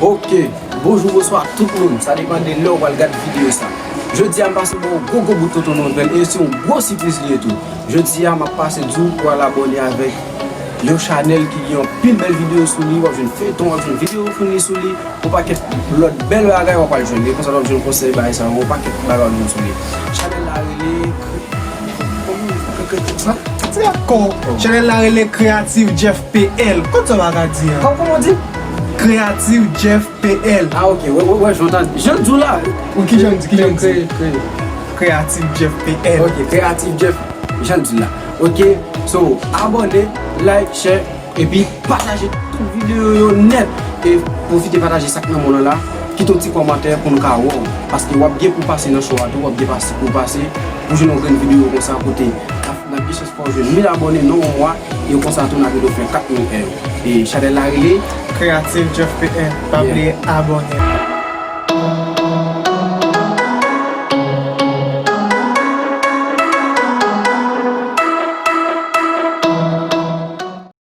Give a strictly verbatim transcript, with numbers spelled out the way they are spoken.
Ok, bonjou, bonswa tout moun, sa depann de lè w pral gad videyo sa. Jodi a m pase ba w gwo gwo bout tonton nouvèl e se yon gwo sipriz li ye tou. Jodi a m ap pase di w pou al abòne avèk yon chanèl ki gen anpil bèl videyo sou li, w ap jwenn feyton, w ap jwenn videyo fini sou li, yon pakèt lòt bèl bagay w ap al jwenn. E konsa w ap jwenn konsèy bagay sa yo, yon pakèt bagay w ap jwenn sou li. Chanèl la rele Kre- kòman- kre- kre- kre- sa? Ti akò. Chanèl la rele Creative Jeff P L. Kot sa w pa ka di a? Kò- Kòman w di? Creative Jeff P L. Ah, ok, wè, wè, wè, jan w ta, jan w di w la. Ou ki jan w di, ki jan w di? Kre- kre- kre- Creative Jeff P L. Ok, Creative Jeff, jan w di la. Ok, so, abòne, like, share, epi pataje tout videyo yo nèt. E pwofite pataje sa k nan men w lan la. Kite yon ti kòmantè pou nou ka wè w. Paske w ap gen pou pase nan show a tou, w ap gen pase pou pase pou jwenn yon grenn videyo konsa kote n ap, n ap gen chans fè w jwenn mil abòne nan yon mwa. E konsa tou n ap ede w fè kat mil è. E chanèl la rele Creative Jeff P L. Pa bliye abòne.